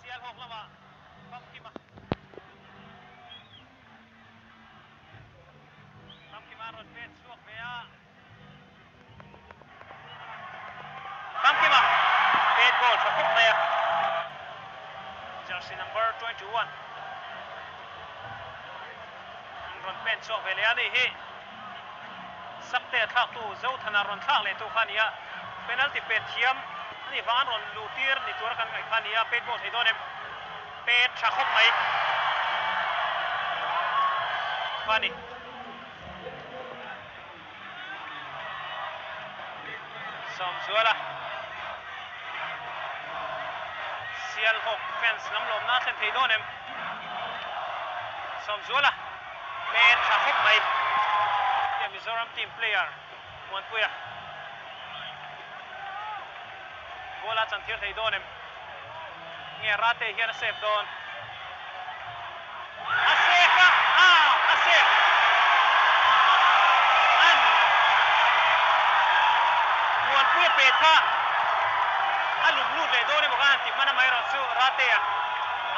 Sialhawk lamah Famkima Famkima rawn pet chhuak ve a. Famkima pet goal tha khawp mai a. Jersey number 21 an rawn pen chhuak ve leh a ni hi. Sakte a thlaktu Zothana rawn thlak leh tu kha a ni a, penalty pet thiam a nih vang an rawn luh tir ni tura kan ngaih kha a ni a, pet goal thei dawn em? Pet tha khawp mai kha a ni. Sawmzuala Sialhawk fans lam lawmna a thlen thei dawn em? Sawmzuala pet tha khawp mai. Mizoram team player Muanpuia goal a chantir thei dawn em? Nge Rate hian a save dawn? A save a, ah a save! An Muanpuia pet kha a lum lut leh dawn emaw khan han ti hman a, amaherawhchu Rate-a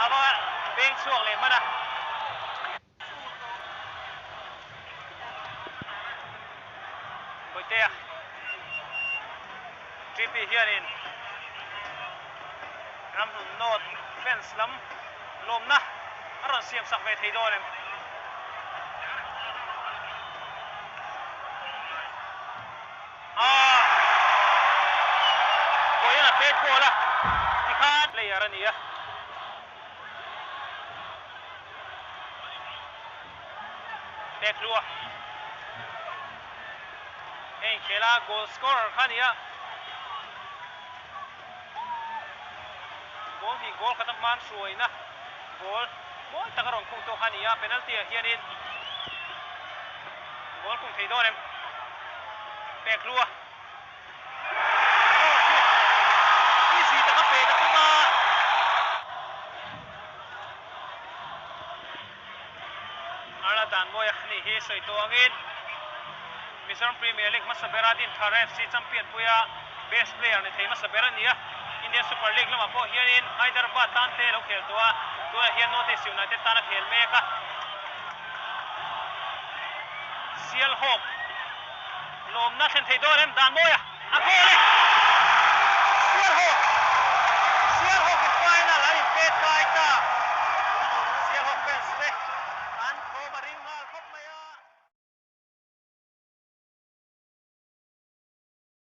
a va beng chhuak leh hman a. Bawihtea TP hianin Ramhlun North fans lam lawmna a rawn siam sak ve thei dawn em? Aaa Vawiin a pet goal a tikhan player a ni a. Pekhlua hei inkhela goal scorer kha a ni a, goal hnih goal khat a hman hruaina goal mawi tak a rawn khung tawh kha a ni a, penalty ah hianin goal khung thei dawn em Pekhlua. Aw chu easy taka pet a tum a. Arla Danmawia nih hi sawi tawh angin Mizoram Premier League hmasa bera Dinthar FC champion puia best player ni thei hmasa ber a ni a. Indian Super League lamah pawh hianin Hyderabad tan te lo khel tawh a, tunah hian North East United tan a khel mek a. Sialhawk. Lawmna thlen thei dawn em? Dan mawi a, a goal e!